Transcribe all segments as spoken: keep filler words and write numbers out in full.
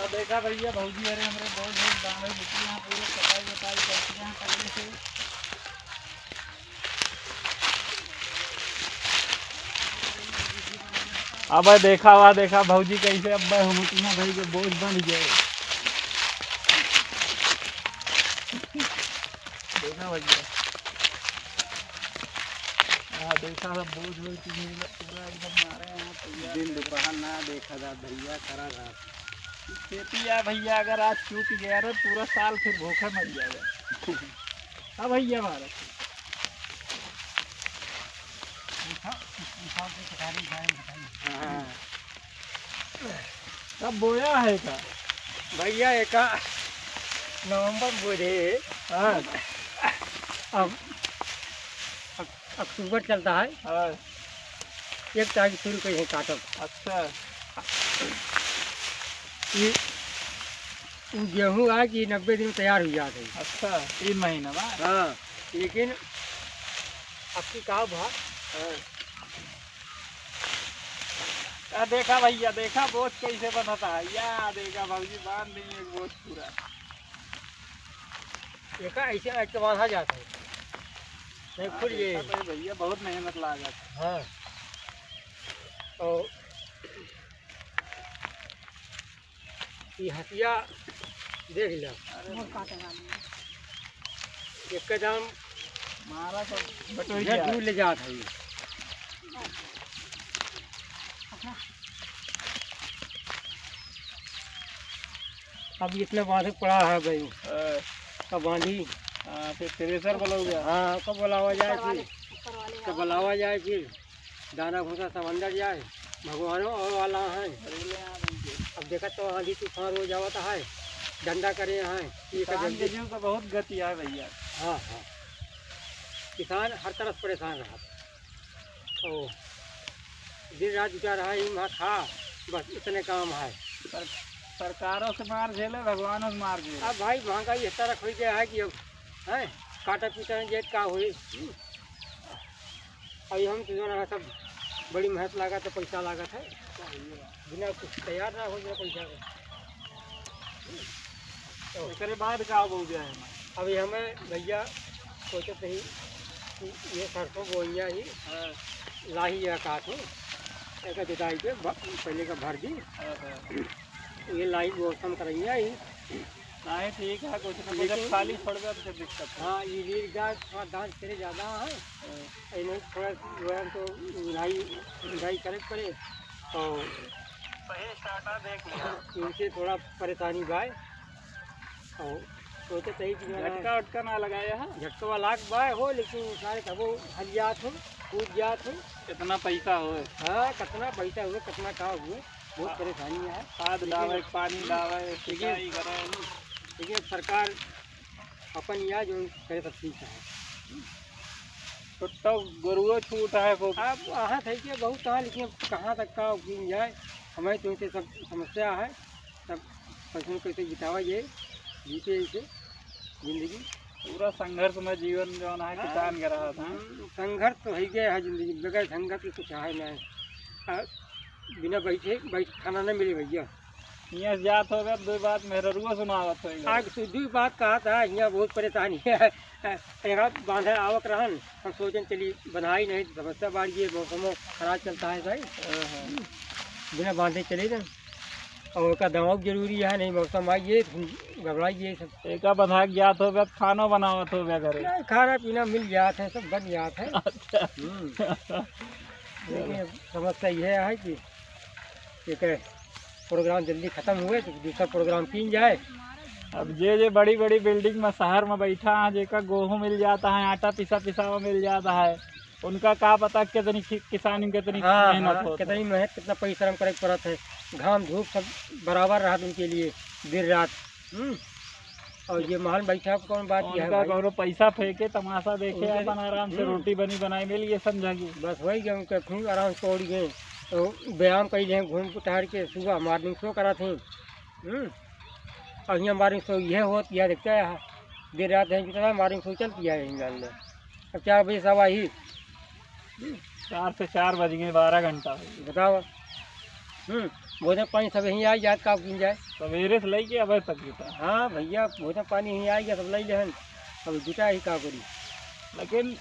और देखा भैया, भौजी अरे हमरे बहुत बहुत बांधे बुटी हैं, पूरे सफाई वफाई करती हैं पहले से। अब देखा हुआ, देखा भौजी कैसे अब हम उतना भाई के बोझ बन गए। देखा भैया, हाँ, देखा सब बोझ वोझ चीज पूरा एकदम मारे हैं तैयार। दिन दोपहर ना देखा था भैया, करा था। खेती है भैया, अगर आज चूक गया रे, पूरा साल फिर भूखे मर जाएगा। हाँ भैया, हमारा हाँ। कब बोया है का? भैया, एका नवंबर बोए। हाँ। अब, अब अक्टूबर चलता है। हाँ। एक तारीख शुरू करी है काटब। अच्छा। ये, ये गेहूँ आ कि नब्बे दिन में तैयार हो जात है। अच्छा, तीन महीना बाद? हाँ, लेकिन अब की का भा? हाँ। आ देखा भैया, देखा बोझ कैसे बनता है। या देखा भौजी, बांध दी एक बोझ पूरा। देखा, ऐसे, ऐसे बांधा जाता है, नहीं हाँ, खुल देखा ये। तो भैया, बहुत मेहनत लागत। हाँ। और ई हथिया देख लो। अरे एकदम मारा तो बटोरी ढेर है। दूर ले जात है। अब इतना बांधे पड़ा है भाई। हाँ। कब बांधी? हाँ, फिर थ्रेसर बोलाओ गया। हाँ, कब बुलावा जाए ऊपर वाले, फिर? ऊपर वाले कब बुलावा जाए फिर? दाना भूसा सब अंदर जाए, भगवानो और वाला है। अब देखा तो आंधी तूफान रोज आवत है, डंडा करे हैं, ये का किसान के जल्दी जीव का बहुत गति है भैया। हाँ, हाँ, किसान हर तरफ परेशान रहा। तो दिन रात जुटा रहा है, यूं ना खा, बस इतने काम है। सर-, सरकारों से मार झेले, भगवानों से मार झेले। अब भाई महंगाई इस तरह हो गया है कि अब, हैं, काटा पीटा नहीं जाए, का होई? अब हम तो जो है सब बड़ी मेहनत लागत है, पैसा लागत है, बिना कुछ तैयार ना हो जाए पैसा के। तो एकरे बाद का हो गया है? अभी हमें भैया सोचत रही कि ये सरसों बोइया ही हाँ। लाही या काट हो, एकर जुताई के ब-, पहले का भर दी। हाँ, हाँ। ये लाही मौसम करैया ही। नहीं, ठीक है, कुछ ना कुछ लेकिन खाली छोड़ दे तो फिर दिक्कत है। हाँ, ये लील गाय थोड़ा दांत करे ज्यादा है। हाँ। इन्हें थोड़ा जो है तो निराई, निराई करे के पड़े। तो सही स्टार्टर देख लिया। इनसे थोड़ा परेशानी बाय। और सोचे सही कि जो है झटका उटका ना लगाया है? झटका वाला बाय हो, लेकिन सारे तबो हल जात हो, कूद जात हो। कितना पैसा हो? हाँ, कितना पैसा हुए, कितना का हुए, बहुत हाँ। परेशानी है। खाद लेकिन डावे, पानी हम्म, डावे, लेकिन सिंचाई करे। लेकिन सरकार अपन या जो करे सब ठीक है। छुट्टा गोरुओ छूट है खूब। अब वहाँ थे कि बहुत है, लेकिन अब कहाँ तक का उगिन जाए, हमें तो इनसे सब समस्या है। सब कैसे न कैसे बितावा ये, जीते इसे जिंदगी। पूरा संघर्ष में जीवन जौन है हाँ, किसान का रहा था। हम्म, संघर्ष तो है गया है जिंदगी, बगैर संघर्ष के कुछ है नहीं। आ, बिना बैठे, बैठ खाना नहीं मिले भैया। हियाँ से जात होगा, दो बात मेहररुआ सुनावत होगा। आग से दो बात कहा था, हियाँ बहुत परेशानी है। यहाँ बांधे आवक रहन, हम सोचन चली बनाई नहीं, समस्या बाढ़ गई, मौसमो खराब चलता है भाई। हाँ, हाँ। बिना बांधे चले ना, और ओका दवा जरूरी है, नहीं मौसम आई ये, घबराई ये सब। एका बंधा के जात होबे, खानो बनावत होबे घरे। नहीं, खाना पीना मिल जात है, सब बन जात है। अच्छा। हम्म। लेकिन अब समस्या यह है कि एक प्रोग्राम जल्दी खत्म हुए तो दूसरा प्रोग्राम कीन जाए। अब जे, जे बड़ी, बड़ी बिल्डिंग में, शहर में बैठा है, जेका गेहूं मिल जाता है, आटा पिसा, पिसावा मिल जाता है, उनका का पता कितनी कि-, किसानी में कितनी हाँ, मेहनत हाँ, होत है। कितनी मेहनत, कितना परिश्रम करे के पड़त है, घाम धूप सब बराबर रहत उनके लिए दिन रात। हम्म। और ये महल बैठा कौन बात, ये है उनका भाई? कौनो पैसा फेंके, तमाशा देखे, उनके अपन आराम से हम्म। रोटी बनी बनाई मिल, ये समझा कि बस वही कि उनके खूब आराम से पौड़ी गए, तो व्यायाम कर लिए, घूम टहर के सुबह morning show करा थे। हम्म। और यहाँ morning show ये होत, यह देखते हैं, दिन रात है, जितना morning show चलती है यहीं जान ले। अब चार बजे सब आई। चार से चार बज गए, बारह घंटा हो गया। बताओ। हम्म, भोजन पानी सब यहीं आई जात, का कीन जाए। सवेरे से लइके अबे तक जुटा। हाँ भइया, भोजन पानी ही आइ गया, सब लइ लेहन, अब जुटा ही का करी। लेकिन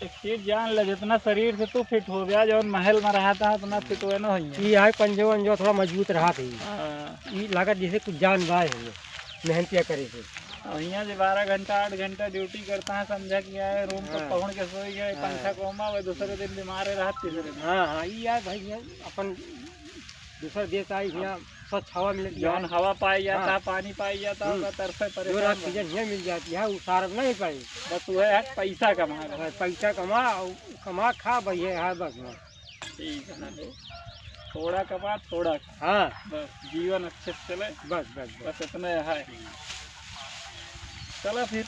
एक चीज जान ले, जितना शरीर से तू फिट हो गया, जौन महल में रहता है, उतना फिट हुए ना होइए। ई है पंजो वंजो थोड़ा मजबूत रहा थी। हाँ। ई लागत जैसे कुछ जान बाय हमें, मेहनतिया करे से। और यहाँ जे बारह घंटा, आठ घंटा ड्यूटी करता है, समझा कि आए, रूम पर हाँ। पहुँच के सोई गए, हाँ। पंखा को हवा, वह दूसरे दिन बीमार रहत, तीसरे दिन। हाँ, हाँ, ई यार भाई, ये अपन दूसर देश आई, यहाँ स्वच्छ हवा मिलत है। जौन हवा पाई जाता हाँ। है, पानी पाई जाता है, हम्म। ओकर तरफे जो परेशान ऑक्सीजन बा। यहाँ मिल जाती है, वो सारा नहीं पाई। बस वह है पैसा कमा। बस पैसा कमा, और कमा खा, बढ़िया है, बस वहाँ। ठीक है ना, तो थोड़ा कमा, थोड़ा खा। हाँ। बस जीवन अच्छे से चले। बस, बस, बस। बस इतने है। चला फिर।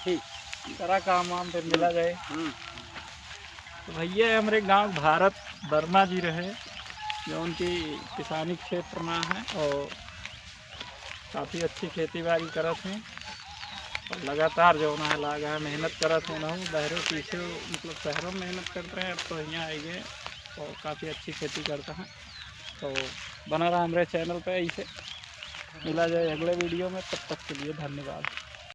ठीक। करा काम वाम, फिर मिला जाए। हम्म। तो भइया, हमरे गाँव भारत वर्मा जी रहे, जौन कि किसानी क्षेत्र में है और काफी अच्छी खेती बाड़ी करत हैं और लगातार जौन है लाग है, मेहनत करत हैं। ना बहरे पीछे, मतलब, शहरों में मेहनत करते हैं, अब तो यहाँ आइ गए और काफी अच्छी खेती करता है। तो बना रहा हमरे चैनल पे ऐसे। मिला जाए अगले वीडियो में, तब तक के लिए धन्यवाद।